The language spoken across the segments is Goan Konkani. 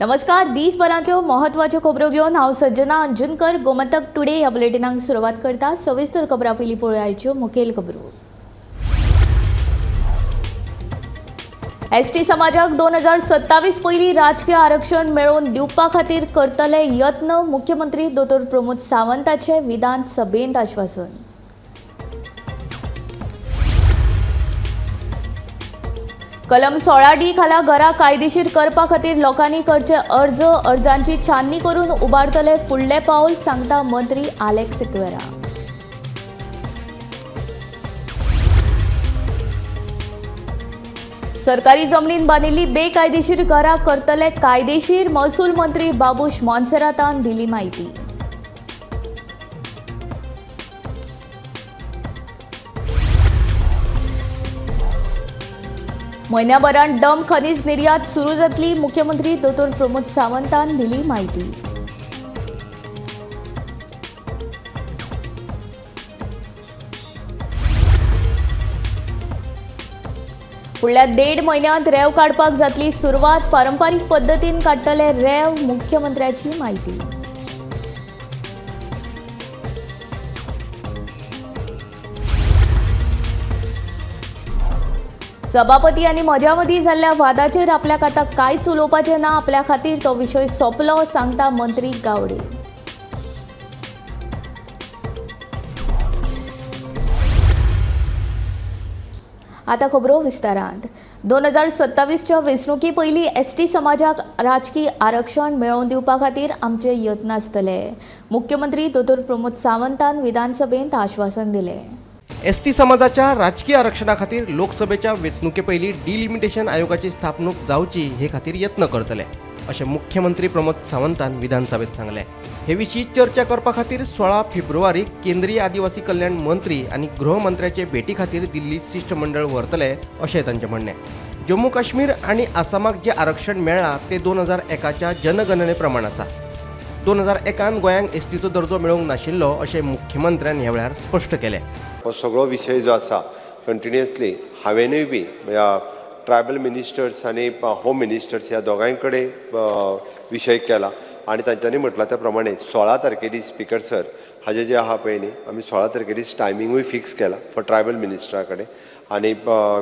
नमस्कार, दिसभरांतल्यो म्हत्वाच्यो खबरो घेवन हांव सज्जना अंजुनकर गोमंतक टुडे ह्या बुलेटिनाक सुरवात करता. सविस्तर खबरां पयलीं पळोवया मुखेल खबरो. एसटी समाजाक 2027 पयलीं राजकीय आरक्षण मेळोवन दिवपा खातीर करतले यत्न, मुख्यमंत्री दोतोर प्रमोद सावंताचे विधानसभेंत आश्वासन. कलम 16D खाला घरां कायदेशीर करपा खातीर लोकांनी करचे अर्ज, अर्जांची छाननी करून उबारतले फुडलें पावल, सांगता मंत्री आलेक्स सिक्वेरा. सरकारी जमनीन बांदिल्ली बेकायदेशीर घरां करतले कायदेशीर, महसूल मंत्री बाबूश मोन्सेरातान दिली म्हायती. म्हयन्याभरान डंप खनीज निर्यात सुरू जातली, मुख्यमंत्री दोतोर प्रमोद सावंतान दिली म्हायती. फुडल्या 1.5 म्हयन्यांत रेंव काडपाक जातली सुरवात, पारंपारीक पद्दतीन काडटले रेंव, मुख्यमंत्र्याची म्हायती. सभापती आनी म्हज्या मदीं जाल्ल्या वादाचेर आपल्याक आतां कांयच उलोवपाचें ना, आपल्या खातीर तो विशय सोंपलो, सांगता मंत्री गावडे. आतां खबरो विस्तारांत. 2027च्या वेंचणुके पयलीं एसटी समाजाक राजकी आरक्षण मेळोवन दिवपा खातीर आमचे यत्न आसतले, मुख्यमंत्री दोतोर प्रमोद सावंतान विधानसभेंत आश्वासन दिलें. एसटी समाजाच्या राजकीय आरक्षणा खातीर लोकसभेच्या वेंचणुके पयलीं डिलिमिटेशन आयोगाची स्थापणूक जावची हे खातीर यत्न करतले, अशें मुख्यमंत्री प्रमोद सावंतान विधानसभेत सांगलें. हे विशीं चर्चा करपा खातीर 16 फेब्रुवारीक केंद्रीय आदिवासी कल्याण मंत्री आनी गृहमंत्र्याचे भेटी खातीर दिल्ली शिश्टमंडळ व्हरतले, अशें तांचें म्हणणें. जम्मू काश्मीर आनी आसामाक जें आरक्षण मेळ्ळां तें 2001च्या जनगणने प्रमाण आसा. 2001 गोंयांक एसटीचो दर्जो मेळोवंक नाशिल्लो, अशें मुख्यमंत्र्यान ह्या वेळार स्पश्ट केलें. हो सगळो विशय जो आसा कंटिन्युअसली हांवेनूय बी ट्रायबल मिनिस्टर्स आनी होम मिनिस्टर्स ह्या दोगांय कडेन विशय केला आनी तांच्यांनी म्हटलां त्या प्रमाणे 16 तारखे दीस स्पिकर सर हाजे जे आहा पळय न्ही, आमी 16 तारखे दीस टायमिंगूय फिक्स केला फॉर ट्रायबल मिनिस्टरा कडेन आनी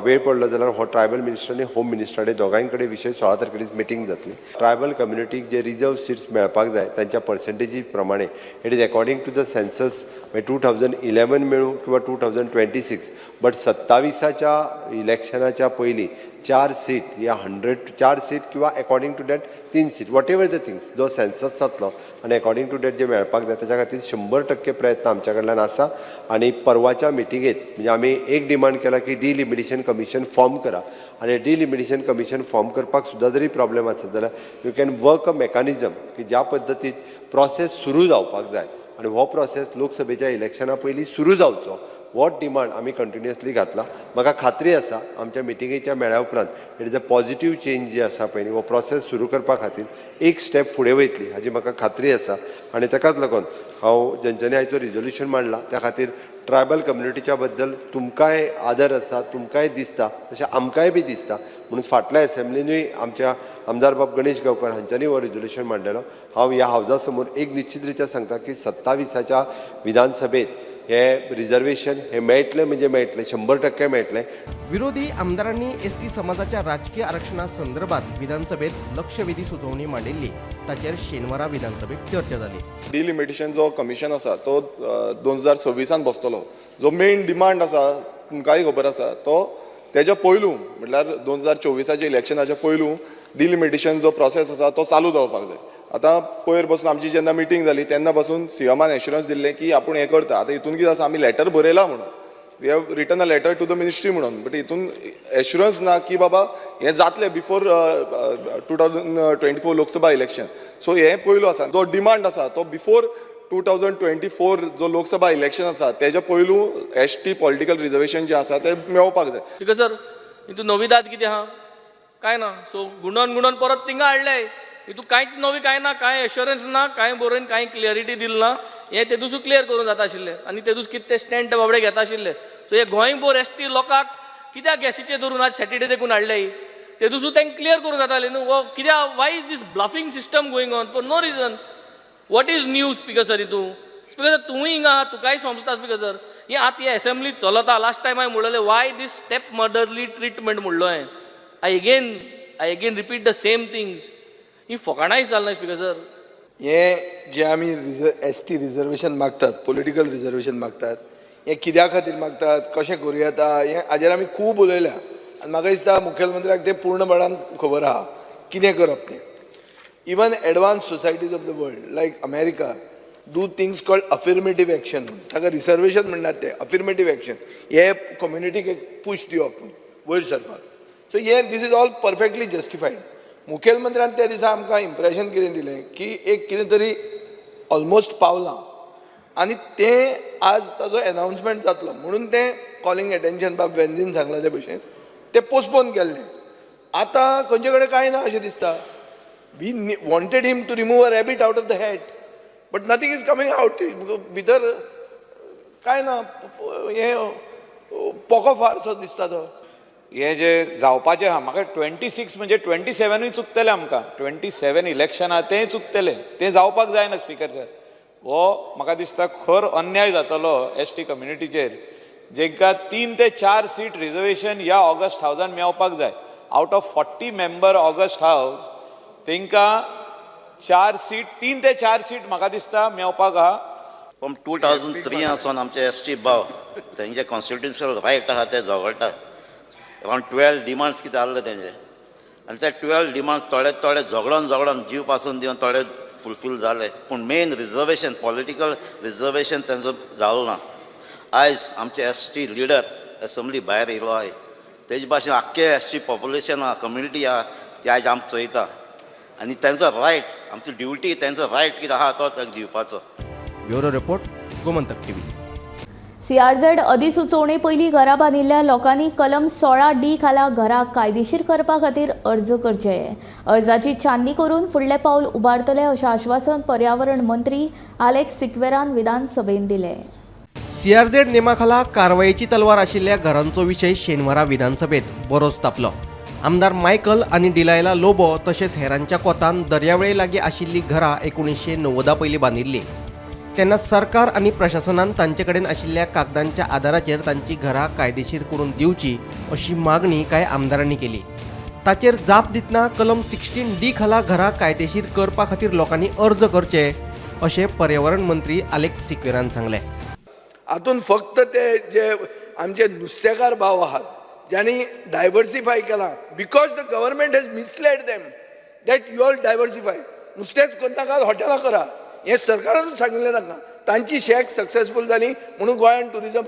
वेळ पडलो जाल्यार हो ट्रायबल मिनिस्टर आनी होम मिनिस्टरा कडेन दोगांय कडेन विशय 16 तारखे दीस मिटींग जातली. ट्रायबल कम्युनिटीक जे रिजर्व सिट्स मेळपाक जाय तांच्या पर्संटेजी प्रमाणे, it is according to the census, मागीर 2011 मेळूं किंवा 2026, बट 27आच्या इलेक्शनाच्या पयलीं 4 सीट या 100 4 सीट किंवा according to that 3 seat, whatever the things, जो सेन्सस जातलो आनी अकॉर्डिंग टू that जे मेळपाक जाय ताच्या खातीर 100% प्रयत्न आमच्या कडल्यान आसा. आनी परवाच्या मिटिंगेत म्हणजे आमी एक डिमांड केला की डिलिमिटेशन कमिशन फॉर्म करा आनी डिलिमिटेशन कमिशन फॉर्म करपाक सुद्दां जरी प्रॉब्लेम आसत जाल्यार you can work a mechanism की ज्या पद्दतीन प्रोसेस सुरू जावपाक जाय आनी हो प्रोसेस लोकसभेच्या इलेक्शना पयलीं सुरू जावचो, हो डिमांड आमी कंटिन्युअसली घातला. म्हाका खात्री आसा आमच्या मिटिंगेच्या मेळ्या उपरांत it is a positive change जी आसा पळय न्ही, हो प्रोसेस सुरू करपा खातीर एक स्टेप फुडें वयतली हाजी म्हाका खात्री आसा. आनी ताकाच लागून हांव जेंच्यांनी आयचो रिजोल्युशन मांडला त्या खातीर ट्रायबल कम्युनिटीच्या बद्दल तुमकांय आदर आसा, तुमकांय दिसता तशें आमकांय बी दिसता, म्हणून फाटल्या एसेंब्लीनूय आमच्या आमदार बाब गणेश गांवकर हांच्यांनी हो रिजोल्युशन मांडलेलो. हांव ह्या हावजा समोर एक निश्चित रित्या सांगता की 27आच्या विधानसभेत हे रिजर्वेशन हे मेळटलें, म्हणजे मेळटलें, 100% मेळटलें. विरोधी आमदारांनी एसटी समाजाच्या राजकीय आरक्षणा संदर्भात विधानसभेत लक्षवेधी सुचोवणी मांडिल्ली, ताचेर शेनवारा विधानसभेत चर्चा जाली. डिलिमिटेशन जो कमिशन आसा तो 2026 बसतलो. जो मेन डिमांड आसा तुमकांय खबर आसा, तो तेज्या पयलू म्हटल्यार 2024 इलेक्शनाच्या पयलू डिलिमिटेशन जो प्रोसेस आसा तो चालू जावपाक जाय. आतां पयर बसून आमची जेन्ना मिटींग जाली तेन्ना पासून सीएमान एश्युरन्स दिल्लें की आपूण हें करता. आतां हितून कितें आसा, आमी लेटर बरयलां म्हणून, we have written a letter to the ministry म्हणून, बट हितून एश्युरन्स ना की बाबा हें जातलें बिफोर 2024 लोकसभा इलेक्शन. सो हें पयलो आसा जो डिमांड आसा तो बिफोर 2024 जो लोकसभा इलेक्शन आसा तेज्या पयलू एसटी पॉलिटिकल रिजर्वेशन जें आसा तें मेळोवपाक जाय. स्पिकर सर, हितून नविदाद कितें आहा? कांय ना. सो गुंडोन गुंडोन परत थिंगा हाडले. हितून कांयच नवी कांय ना, कांय एश्योरन्स ना, कांय बरोवन कांय क्लियरिटी दिल ना. हें ते दुसरो क्लियर करूंक जाता आशिल्लें आनी ते दुसरे कितें ते स्टँड ते बाबडे घेता आशिल्ले. सो हे गोंयभर एसटी लोकांक कित्याक गॅसीचेर धरून आज सॅटर्डे देखून हाडले? ते दुसरो तांकां क्लियर करूंक जातालें न्हू. हो कित्याक, why is this bluffing system going on for no reason? What is new, speaker sir? हितून, स्पीकर सर, तुवूय हिंगा आहा, तुकाय समजता. स्पीकर सर, ही आतां ही एसेंब्ली चलता. लास्ट टायम हांवें म्हणलेलें, why this step motherly treatment म्हणलो हांवें. I again repeat the same things. ही फकाणाय चलना, स्पीकर सर. हें जें आमी एस टी रिजर्वेशन मागतात, पॉलिटिकल रिजर्वेशन मागतात, हें कित्या खातीर मागतात, कशें करूं येता, हें हाजेर आमी खूब उलयल्या आनी म्हाका दिसता मुखेलमंत्र्याक तें पूर्णपणान खबर आहा कितें करप तें. Even advance societies of the world like America do things called affirmative action. ताका रिजर्वेशन म्हणटात, ते अफिर्मेटीव एक्शन, हे कम्युनिटीक एक पूश दिवप म्हूण वयर सरपाक. सो हे this is all perfectly justified. मुखेलमंत्र्यान त्या दिसा आमकां इम्प्रेशन कितें दिलें की एक कितें तरी ऑलमोस्ट पावलां आनी तें आज ताजो एनावन्समेंट जातलो म्हणून तें कॉलिंग एटेन्शन बाब वेन्झीन सांगलां ते भशेन तें पोस्टपोन केल्लें. आतां खंयचे कडेन कांय ना अशें दिसता. We wanted him to remove a rabbit out of the hat, but nothing is coming out. भितर कांय ना, हें पोको फारसो दिसता तो. हें जें जावपाचें आहा, म्हाका 26 म्हणजे 27ूय चुकतलें आमकां. 27 इलेक्शन आहा, तेंय चुकतलें. तें जावपाक जायना, स्पीकर सर. हो म्हाका दिसता खर अन्याय जातलो एस टी कम्युनिटीचेर, जेंकां 3 ते 4 सीट रिजर्वेशन ह्या ऑगस्ट हावजान मेवपाक जाय. Out of 40 member august house, तेंकां चार सीट, 3 ते 4 सीट म्हाका दिसता मेवपाक आहा. फ्रॉम 2003 आसून आमचे एस टी भाव तेंचे कॉन्स्टिट्युशनल रायट आहा ते झगडटा. अरावंड 12 डिमांड्स कितें आहले तेंचे आनी ते 12 डिमांड्स थोडे थोडे झगडोन झगडोन जीव पासून दिवन थोडे फुलफील जाले, पूण मेन रिजर्वेशन, पॉलिटिकल रिजर्वेशन तेंचो जालो ना. आयज आमचे एस टी लिडर एसेंब्ली भायर येयलो आहाय. तेजे भाशेन आख्खे एस टी पॉप्युलेशन आहा, कम्युनिटी आहा, ती आयज आमकां चोयता आनी तेंचो रायट, आमची ड्युटी, तेंचो रायट कितें आहा तो ताका दिवपाचो. Bureau report, Gomantak TV. CRZ अधिसुचोवणे पयलीं घरां बांदिल्ल्या लोकांनी कलम 16 डी खाला घरां कायदेशीर करपा खातीर अर्ज करचे. अर्जाची छाननी करून फुडलें पावल उबारतले अशें आश्वासन पर्यावरण मंत्री आलेक्स सिक्वेरान विधानसभेन दिलें. सीआरझेड नेमाखाला कारवायेची तलवार आशिल्ल्या घरांचो विशय शेनवारा विधानसभेत बरोच तापलो. आमदार मायकल आनी डिलायला लोबो तशेंच हेरांच्या कोतान दर्यावेळे लागीं आशिल्लीं घरां 1990 पयलीं बांदिल्लीं. तेन्ना सरकार आनी प्रशासनान तांचे कडेन आशिल्ल्या कागदांच्या आदाराचेर तांची घरां कायदेशीर करून दिवची अशी मागणी कांय आमदारांनी केली. ताचेर जाप दितना कलम 16 डी खाला घरां कायदेशीर करपा खातीर लोकांनी अर्ज करचे अशें पर्यावरण मंत्री आलेक्स सिक्वेरान सांगलें. हातून फक्त ते जे आमचे नुस्तेकार भाव आहात ज्यांनी डायवर्सिफाय केलां, because the government has misled them that you all diversify, नुस्तेंच करनाका, हॉटेलां करा, हें सरकारानूच सांगिल्लें तांकां. तांची शॅक सक्सेसफूल जाली म्हणून गोंयान ट्युरिजम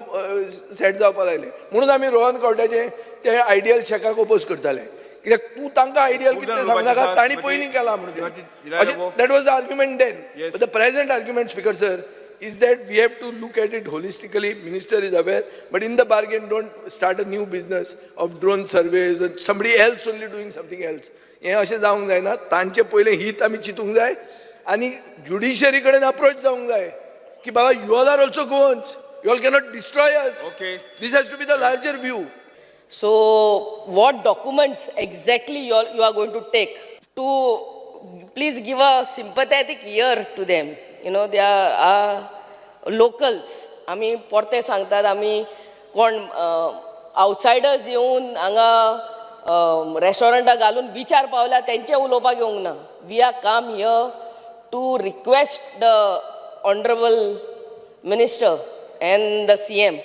सेट जावपाक लागलें. म्हणून आमी रोहन खंवट्याचें ते आयडियल शॅकाक ओपोज करताले, कित्याक तूं तांकां आयडियल कितें सांगनाका, तांणी पयलीं केलां म्हणून. That was the argument then. The present argument, Speaker sir, is that we have to look at it holistically. Minister is aware, but in the bargain, don't start a new business of drone surveys and somebody else only doing something else. हें अशें जावंक जायना. तांचे पयलें हीत आमी चिंतूंक जाय आनी ज्युडिशरी कडेन अप्रोच जावंक जाय की बाबा, you all are also Goans, you all cannot destroy us. This has to be the larger view. So, what documents exactly you are going to take to please give a sympathetic ear to them? They are locals. आमी परते सांगतात, आमी कोण आवटसायडर्स येवन हांगा रेस्टॉरंटां घालून बिचार पावल्या तेंचें उलोवपाक येवंक ना. We are come here to request the honourable minister and the CM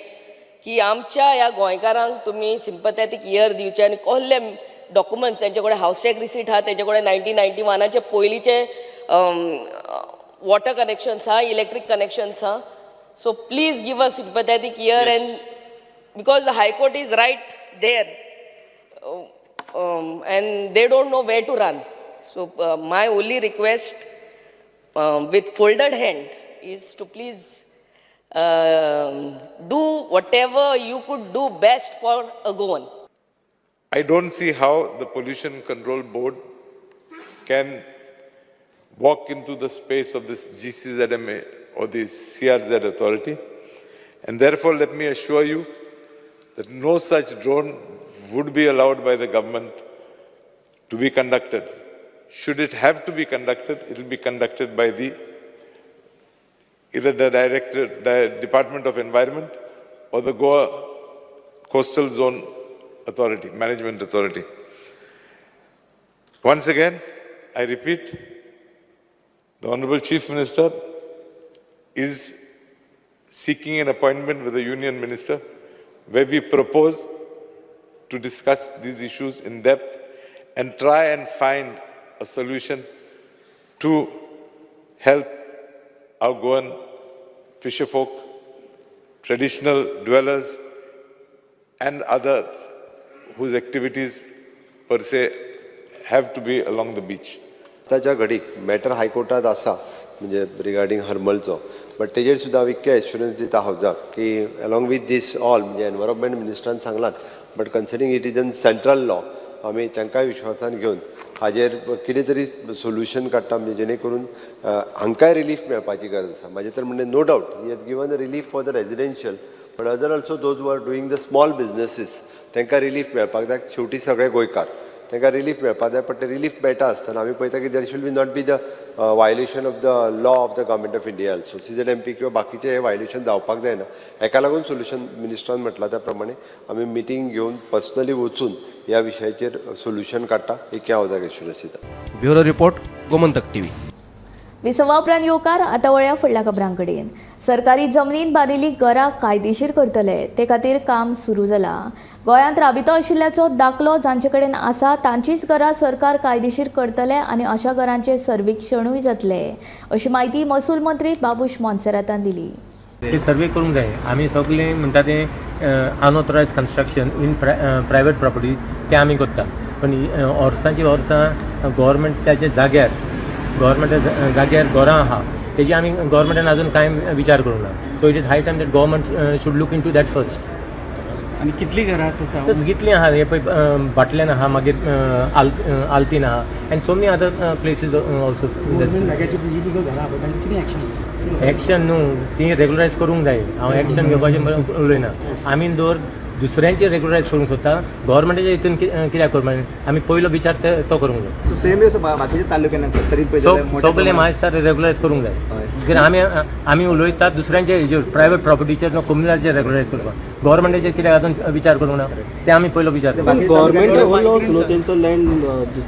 की आमच्या ह्या गोंयकारांक तुमी सिंपथेटीक इयर दिवचे आनी कसले डॉक्युमेंट्स तेंचे कडेन. हावस टॅक्स रिसीट आहा तेजे कडेन, 1991आचे पयलींचे वॉटर कनेक्शन्स आहा, इलेक्ट्रीक कनेक्शन्स आहा. So please give a sympathetic ear, and because the High Court is right there and they don't know where to run. So my only request with folded hand is to please do whatever you could do best for a Goan. I don't see how the Pollution Control Board can walk into the space of this GCZMA or the CRZ authority. And therefore, let me assure you that no such drone would be allowed by the government. to be conducted. Should it have to be conducted, it will be conducted by the either the Director, the Department of Environment or the Goa Coastal Zone Authority, Management Authority. Once again, I repeat, the Honorable Chief Minister is seeking an appointment with the Union Minister where we propose to discuss these issues in depth and try and find a solution to help our Goan fisherfolk, traditional dwellers, and others whose activities per se have to be along the beach. आतांच्या घडीक मॅटर हायकोर्टात आसा म्हणजे रिगार्डींग हर्मलचो, बट तेजेर सुद्दां हांव इतकें एश्युरन्स दिता हावजाक की अलॉंग विथ these all म्हणजे environment मिनिस्टरान सांगलात, but considering it is an central law, आमी तांकांय विश्वासान घेवन हाजेर कितें तरी सोल्युशन काडटा, म्हणजे जेणे करून हांकांय रिलीफ मेळपाची गरज आसा. म्हाजें तर म्हणणें, no doubt he has given relief for the residential, but other also those who are doing the small businesses, तांकां रिलीफ मेळपाक जाय. शेवटी सगळे गोंयकार, तांकां रिलीफ मेळपाक जाय. पण ते रिलीफ मेळटा आसतना आमी पळयता की there should be not be the violation of the law of the Government of India also. CZMP किंवा बाकीचे हे वायलेशन जावपाक जायना. हेका लागून सोल्युशन मिनिस्टरान म्हटलां त्या प्रमाणे आमी मिटींग घेवन पर्सनली वचून ह्या विशयाचेर सोल्युशन काडटा, इतकें हांव जागे एश्युरन्स दिता. Bureau report, Gomantak TV. विसवा उपरांत येवकार. आतां वळया फुडल्या खबरां कडेन. सरकारी जमनीन बांदिल्ली घरां कायदेशीर करतले, ते खातीर काम सुरू जालां. गोंयांत राबितो आशिल्ल्याचो दाखलो जांचे कडेन आसा तांचीच घरां सरकार कायदेशीर करतले आनी अशा घरांचें सर्वेक्षणूय जातलें, अशी म्हायती महसूल मंत्री बाबूश मोन्सेरातान दिली. ते सर्वे करूंक जाय. आमी सगळे म्हणटा ते unauthorised construction in private properties ते आमी करता, पण वर्सांची वर्सां गव्हर्मेंटाच्या जाग्यार, गव्हर्मेंटा जाग्यार घरां आहा, तेजी आमी गव्हर्मेंटान अजून कांय विचार करूंक ना. So it is high time that government should look into that first. आनी कितलीं घरां आसा? कितलीं आहा हे पळय, बाटल्यान आहा, मागीर आल्तीन आहा and so many other places also. Action न्हू, ती रेगुलरायज करूंक जाय. हांव एक्शन घेवपाचें उलयना. आमी दवर दुसऱ्यांचे रेगुलरायज करूंक सोदता, गव्हर्मेंटाच्या हितून कित्याक करपाक? आमी पयलो विचार तो करूंक जाय. सेम बाकीच्या तालुक्यांनी तरी सगळे म्हाका दिसता रेगुलरायज करूंक जाय, कित्याक आमी उलयतात दुसऱ्यांचे हेजेर, प्रायवेट प्रॉपर्टीचेर न्हू, कोमुनिदादीचेर रेगुलरायज करपाक. गव्हर्मेंटाचेर कित्याक अजून विचार करूंक ना, ते आमी पयलो विचार.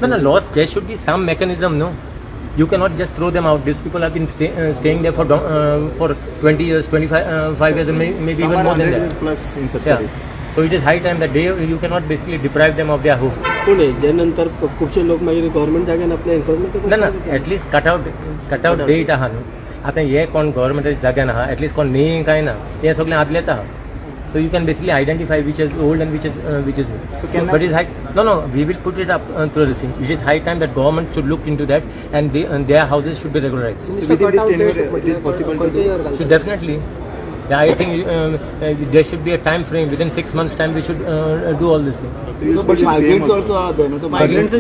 ना loss, there should be some mechanism न्हू. You cannot just throw them out. These people have been staying there for 20 years, 25 years, and maybe even more than that. Plus in Yeah. So it is high time that you cannot basically deprive them of their home. पूण हेजे नंतर खुबशे लोक मागीर गव्हर्मेंट जाग्यान आपले एनक्रोचमेंट ना ना, एटलिस्ट कट आउट डेट आहा न्हू. आतां हे कोण गव्हर्मेंटाच्या जाग्यान आहा, एटलिस्ट कोण न्ही काय ना, हे सगळें आदलेच आहा. So you can basically identify which is old and which is new. So can But it's high. No, we will put it up through the thing. It is high time that government should look into that and their houses should be regularized. Within this tenure it is possible to do? So definitely, yeah, I think there should be a time frame. Within 6 months' time, we should do all these things. So you But speak migrants same also are there, no? So migrants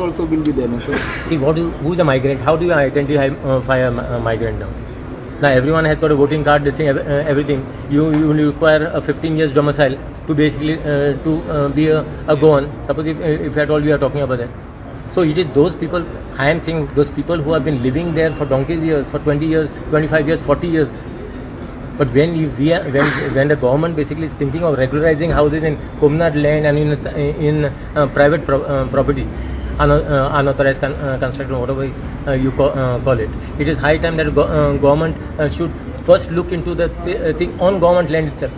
also will be there, no? So See, who's a migrant? How do you identify a migrant now? Now everyone has got a voting card, this thing, everything. You require a 15 years domicile to basically to be a Goan. Suppose if at all we are talking about that. So it is those people, I am saying those people who have been living there for donkey's years, for 20 years, 25 years, 40 years. But when you, we are, when the government basically is thinking of regularizing houses in Comunidade land and in private properties, unauthorized construction, whatever you call it, it is high time that government should first look into the thing on government land itself.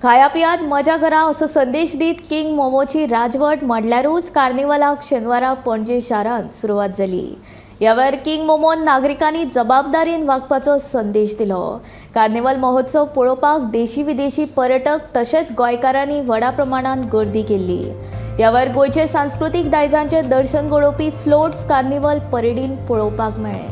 खाया पियात मजा करा असो संदेश दीत किंग मोमोची राजवट म्हणल्यारूच कार्निवालाक शेनवारा पणजे शारांत सुरवात जाली. ह्या वेळार किंग मोमोन नागरिकांनी जबाबदारीन वागपाचो संदेश दिलो. कार्निवाल महोत्सव पळोवपाक देशी विदेशी पर्यटक तशेंच गोंयकारांनी व्हडा प्रमाणात गर्दी केल्ली. ह्या वेळार गोंयचे सांस्कृतीक दायजांचें दर्शन घडोवपी फ्लोट्स कार्निवल परेडीन पळोवपाक मेळ्ळे.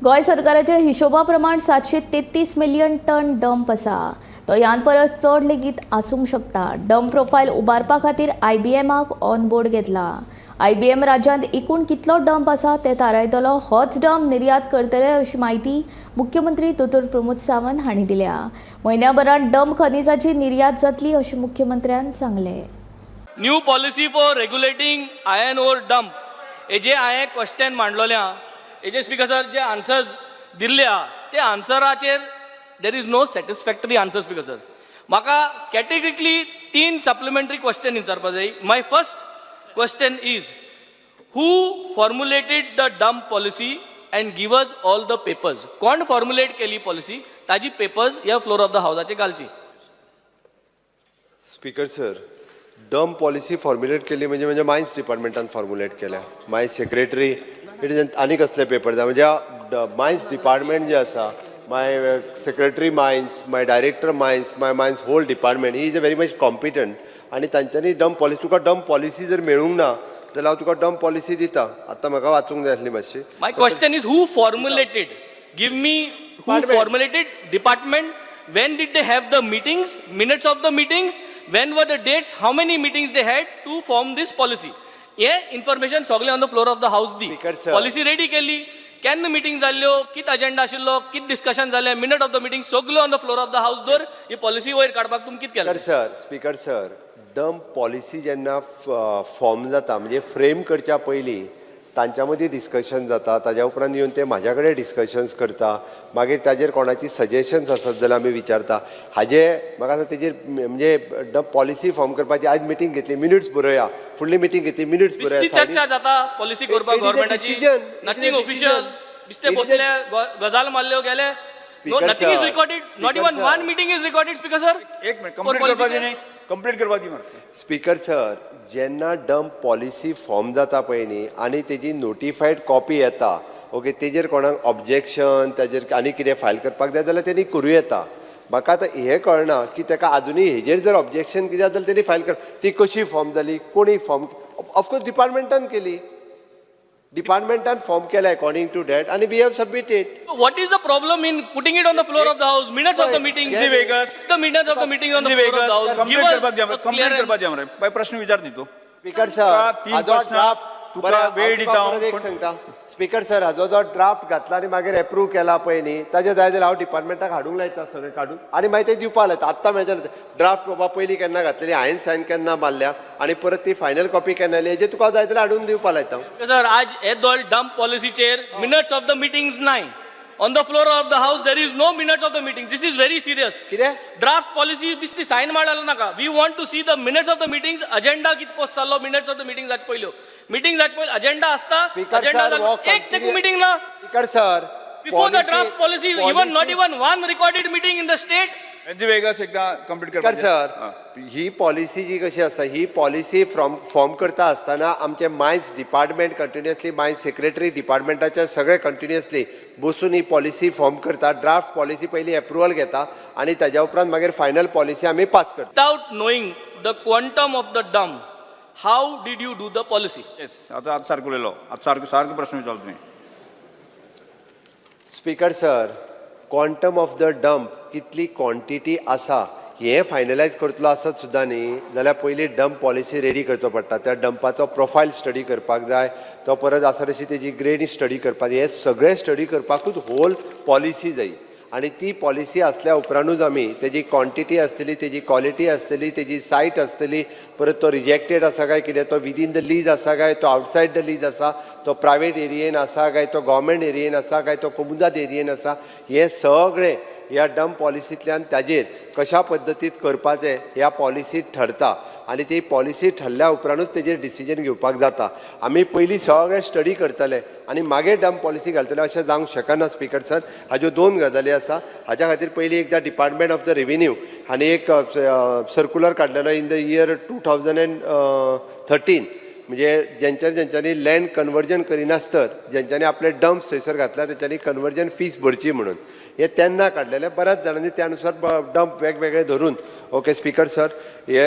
गोंय सरकाराच्या हिशोबा प्रमाण 733 मिलियन टन डंप आसा. तो ह्यान परस चड लेगीत आसूंक शकता. डंप प्रोफायल उबारपा खातीर आयबीएमाक ऑन बोर्ड घेतला. आयबीएम राज्यांत एकूण कितलो डंप आसा तें थारायतलो. होच डंप निर्यात करतले अशी म्हायती मुख्यमंत्री दोतोर प्रमोद सावंत हांणी दिल्या. म्हयन्याभरात डंप खनिजाची निर्यात जातली अशें मुख्यमंत्र्यान सांगलें. New policy for regulating iron ore dump हेजे हांवें क्वेश्चन मांडलोलें आहा. हेजे स्पिकर सर, जे आन्सर्स दिल्ले आहा ते आन्सराचेर there is no satisfactory answer, speaker sir. म्हाका कॅटेगरिकली तीन सप्लिमेंटरी क्वेश्चन विचारपा जाय. My first question is, who formulated the dump policy and give us all the papers? कोण फॉर्म्युलेट केली पॉलिसी, ताजी पेपर्स ह्या फ्लोर ऑफ the हावजाचे घालची. Speaker sir, dump policy formulate केली म्हणजे म्हणजे मायन्स डिपार्टमेंटान फॉर्म्युलेट केल्या. माय सेक्रेटरी it is आनी कसले पेपर जाय. म्हणजे मायन्स डिपार्टमेंट जे आसा, my secretary mines, my director mines, my mines whole department he is a very much competent आनी तांच्यांनी डंप पॉलिसी, तुका डंप पॉलिसी जर मेळूंक ना जाल्यार हांव तुका डंप पॉलिसी दिता. आतां म्हाका वाचूंक जाय आसली मातशी. My question is, who formulated? Give me who Department. Formulated department. When did they have the meetings? Minutes of the meetings? When were the dates? How many meetings they had to form this policy? हे इन्फॉर्मेशन सगळें on the floor of the house the. Speaker sir. Policy ready केली, केन्ना मिटींग जाल्ल्यो, कित अजेंडा आशिल्लो, कित डिस्कशन जालें, मिनट ऑफ the meeting सगळ्यो on the floor of the house दवर. ही पॉलिसी वयर काडपाक तुमी कित केलें? Speaker sir, speaker sir, dump policy जेन्ना फॉर्म जाता, म्हणजे फ्रेम करच्या पयलीं तांच्या मदीं डिस्कशन जाता. ताज्या उपरांत येवन ते म्हाज्या कडेन डिस्कशन्स करता. मागीर ताजेर कोणाची सजेशन्स आसत जाल्यार आमी विचारता. हाजे म्हाका आसा तेजेर म्हणजे डंप पॉलिसी फॉर्म करपाची आयज मिटींग घेतली, मिनिट्स बरोवया, फुडली मिटींग घेतली, मिनिट्स बिस्ती बरोवया. चर्चा जाता पॉलिसी करपाक It is a गव्हर्मेंटाची. Decision. It is a nothing official. Decision. बिस्ते It is a- बसले, गजाल मारल्यो, गेले. No, Speaker nothing is sir, recorded, not Speaker even sir. One meeting is recorded, speaker sir. एक मिनिट, कंप्लीट करपाची न्ही, कंप्लीट करपाची मरे. स्पीकर सर, जेन्ना डंप पॉलिसी फॉर्म जाता पळय न्ही आनी तेजी नोटिफायड कॉपी येता, ओके, तेजेर कोणाक ऑब्जेक्शन, ताजेर आनी कितें फायल करपाक जाय जाल्यार तेणी करूं येता. म्हाका आतां हें कळना की ताका आजुनूय हेजेर जर ऑब्जेक्शन कितें आसा जाल्यार तेणी फायल कर. ती कशी फॉर्म जाली, कोणी फॉर्म, ऑफकोर्स डिपार्टमेंटान केली, डिपार्टमेंटान फॉर्म केला अकॉर्डिंग टू that आनी we have submitted. What is the problem in putting it on the floor of the house? Minutes of the meeting. Yes. Vegas. The minutes of the meeting on the floor of the house. Give complete us करपाक दी a complete clearance. करपाक दी मरे. बाय, प्रश्न विचार न्ही तूं. स्पीकर तुका सर, तीन हाजो प्रश्न, ड्राफ्ट तुका बरें, वेळ हांव दिता तुका हांव, परत एक पूण- सांगता स्पीकर सर, हाजो जो ड्राफ्ट घातला आनी मागीर एप्रूव केला पळय न्ही, ताजे जाय जाल्यार हांव डिपार्टमेंटाक हाडूंक लायता सगळें काडून आनी मागीर ते दिवपा लायता. आत्तां मेळचें ड्राफ्ट बाबा पयलीं केन्ना घातलेली, हांवें सायन केन्ना मारल्या आनी परत ती फायनल कॉपी केन्ना आयली, हेजें तुका जाय जाल्यार हाडून दिवपा लायता. सर, आज हे दोन डंप पॉलिसीचेर मिनट्स ऑफ the meetings नाय. On the floor of the house there is no minutes of the meeting. This is very serious. कितें? ड्राफ्ट पॉलिसी बिस्ती सायन मारला नाका. We want to see the minutes of the meetings. Agenda कित पोस्ट जाल्लो, मिनट्स ऑफ the meeting जाचे पयल्यो, मिटींग जाचे पयल्यो अजेंडा आसता. स्पीकर अजेंडा सर, हो एक तेकू मिटींग ना. Speaker sir, Before the draft policy, even not even one recorded meeting in the state. NG Vegas एकदा कंप्लीट स्पीकर करपाची. सर, ही पॉलिसी जी कशी आसा, ही पॉलिसी फ्रॉम फॉर्म करता आसतना आमचे mines department continuously, mines secretary डिपार्टमेंटाचे सगळे कंटिन्युअसली बसून ही पॉलिसी फॉर्म करता. ड्राफ्ट पॉलिसी पयली एप्रुवल घेता आनी ताज्या उपरांत मागीर फायनल पॉलिसी आमी पास करता. Without knowing the quantum of the dump, how did you do the policy? Yes, आतां आतां सारको उलयलो, आतां सारको सारको प्रश्न विचारलो तुवें. Speaker sir, quantum of the dump कितली क्वॉन्टिटी आसा हें फायनलायज करतलो आसत सुद्दां न्ही जाल्यार पयलीं डंप पॉलिसी रेडी करचो पडटा. त्या डंपाचो प्रोफायल स्टडी करपाक जाय, तो परत आसा तशी तेजी ग्रेड स्टडी करपाक जाय. हें सगळें स्टडी करपाकूच होल पॉलिसी जाय आनी ती पॉलिसी आसल्या उपरांतूच आमी तेजी क्वॉन्टिटी आसतली, तेजी क्वॉलिटी आसतली, तेजी सायट आसतली, परत तो रिजेक्टेड आसा काय कितें, तो विदीन the lease आसा काय तो आउटसायड the lease आसा, तो प्रायवेट एरियेन आसा काय तो गव्हर्मेंट एरियेन आसा काय तो कोमुनिदाद एरियेन आसा, हें सगळें ह्या डंप पॉलिसींतल्यान ताजेर कशा पद्दतीन करपाचें ह्या पॉलिसीत ठरता आनी ती पॉलिसी ठरल्या उपरांतूच तेजेर डिसिजन घेवपाक जाता. आमी पयलीं सगळें स्टडी करतले आनी मागीर डंप पॉलिसी घालतले अशें जावंक शकना स्पीकर सर. हाज्यो दोन गजाली आसा. हाज्या खातीर पयलीं एकदां डिपार्टमेंट ऑफ the revenue हांणी एक सर्कुलर काडलेलो in the year 2013, म्हणजे जेंच्यांनी जेंच्यांनी लँड कन्वर्जन करिनासतर जेंच्यांनी आपले डम्प्स थंयसर घातल्या तेंच्यांनी कन्वर्जन फीस भरची म्हणून हे तेन्ना काडलेले. बऱ्याच जाणांनी त्या अनुसार डंप वेगवेगळे धरून, ओके स्पीकर सर, हे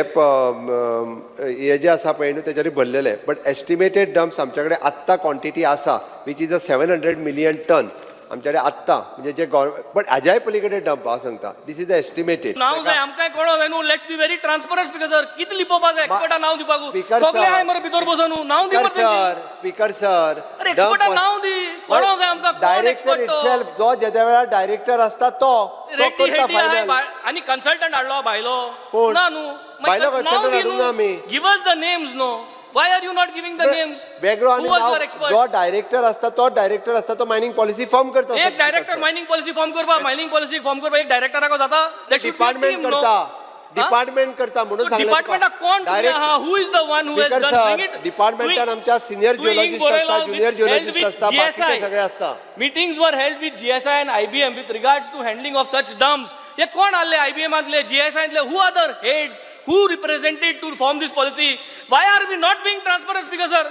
हे जे आसा पळय न्हू तेच्यानी भरलेले. बट एस्टिमेटेड डम्प्स आमच्या कडेन आत्तां क्वॉन्टिटी आसा which is a 700 million ton. आमचे कडेन आत्तां म्हणजे जे गव्हर्मेंट, बट हाज्याय पलीकडे डंप हांव सांगता, this is estimated. नाव जाय आमकांय कळो जाय न्हू. Let's be very transparent, speaker sir. कितें लिपोवपा जाय? एक्सपर्टा नांव दिवपाक स्पीकर सगळे सर. आहाय मरे भितर बसून न्हू. नांव दी मरे तेंची. सर, स्पीकर सर, अरे, एक्सपर्टा नांव दी. कळोंक जाय आमकां कोण डायरेक्टर expert तो. इटसेल्फ, जो जेद्या वेळार डायरेक्टर आसता तो तो रेड्डी करता हेड्डी आहाय फायनल. आनी कन्सल्टंट हाडलो भायलो. कोण? ना न्हू. भायलो consultant हाडूंक ना आमी. Give us the names no. Why are you not giving the names? वेगळो आनी वॉज नाव your expert? जो डायरेक्टर आसता तो डायरेक्टर आसता, तो मायनिंग पॉलिसी फॉर्म करता. एक डायरेक्टर मायनिंग पॉलिसी फॉर्म करपा, मायनिंग पॉलिसी फॉर्म करपा एक डायरेक्टराक जाता? डिपार्टमेंट करता, डिपार्टमेंट करता म्हणून सांगलें तुका. डिपार्टमेंटाक कोण Direct- आहा? Who is the one who has speaker done sir, it? डिपार्टमेंटान आमच्या सिनियर जिओलॉजिस्ट आसता, ज्युनियर जिओलॉजिस्ट आसता, बाकीचे सगळे आसता. Meetings were held with GSI and IBM with regards to handling of such dumps. हे कोण आले आयबीएमांतले, जीएसआयतले? Who are the heads who represented to form this policy? Why are we not being transparent, speaker sir?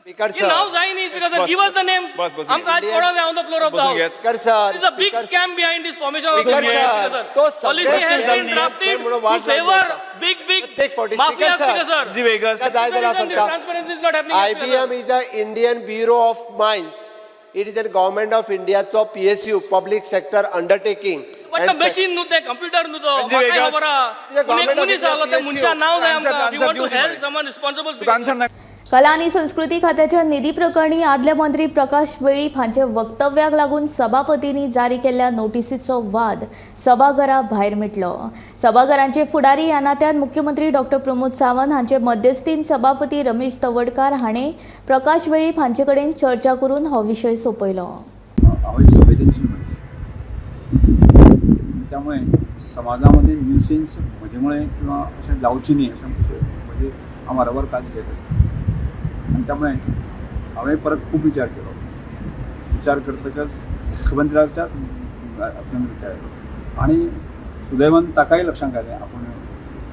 Speaker he now sir, जाय न्ही, speaker sir. Bus, give us the names. बस, बसून आमकां आज कळों जाय on the floor of the बसून हाऊस. घेत. Speaker sir, There is a big scam behind this formation of Speaker the sir, sir. तो सगळे Policy has been scam drafted म्हणून to वाट लागली favor आता. big, big Take 40. mafias, Speaker sir. Speaker sir. जी Vegas. जाय जाल्यार This is the reason this सांगता. transparency is not happening, Speaker sir. IBM is the Indian Bureau of Mines. It is a government of Indiaचो PSU, public sector undertaking. But the machine न्हू तें, computer न्हू तो. Ranji म्हाकाय Vegas. खबर आहा. It's a पूण एक government of मनीस India आहलो, त्या PSU. मनशा नांव जाय Answer- आमकां. We answer want to दिवं दी help मरे. someone responsible, तुका Speaker. Answer ना. कला आनी संस्कृती खात्याच्या निधी प्रकरणी आदले मंत्री प्रकाश वेळीप हांच्या वक्तव्याक लागून सभापतींनी जारी केल्ल्या नोटिसीचो वाद सभाघरा भायर मिटलो. सभाघरांचे फुडारी ह्या नात्यान मुख्यमंत्री डॉक्टर प्रमोद सावंत हांचे मध्यस्थीन सभापती रमेश तवडकार हाणें प्रकाश वेळीप हांचे कडेन चर्चा करून हो विशय सोंपयलो. हांव एक संवेदनशील मनीस, त्यामुळे समाजामध्ये न्युसेन्स म्हजेमुळे किंवा अशें जावचें न्ही अशें अशें म्हणजे हांव बरोबर काळजी घेत आसता आनी त्यामुळे हांवें परत खूब विचार केलो. विचार करतकच मुख्यमंत्र्याच्या आपल्यान विचार केलो आनी सुदैवान ताकाय लक्षांत आयलें आपूण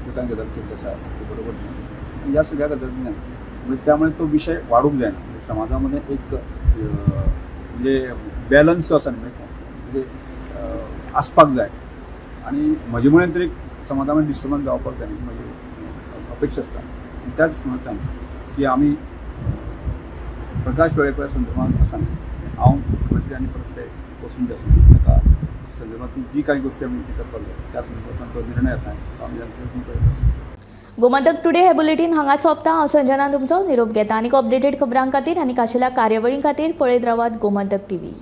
ज्यो कांय गजाल केल्ली आसा ती बरोबर न्ही. आनी ह्या सगळ्या गजालींतल्यान म्हणजे त्यामुळे तो विशय वाडूंक जायना, म्हणजे समाजामध्ये एक म्हणजे बॅलन्स जो आसा न्ही, म्हणजे आसपाक जाय आनी म्हजे मुळे तरी समाजामध्ये डिस्टर्बन्स जावपाक जाय ही म्हजी अपेक्षा आसता. आनी त्या दृश्टीकोनांतल्यान की आमी प्रकाश वेळेपा संदर्भात आसा न्ही, हांव मुख्यमंत्री आनी परत ते बसून जे आसा न्ही, ताका संदर्भात जी कांय गोश्टी आमी ते करपाक जाय त्या संदर्भांतल्यान तो निर्णय आसा तो आमी तांचे कडेन पळयता. गोमंतक टुडे हे बुलेटीन हांगा सोंपता. हांव संजना तुमचो निरोप घेता. आनीक अपडेटेड खबरां खातीर आनी खाशेल्या कार्यावळीं खातीर पळयत रावात गोमंतक टीव्ही.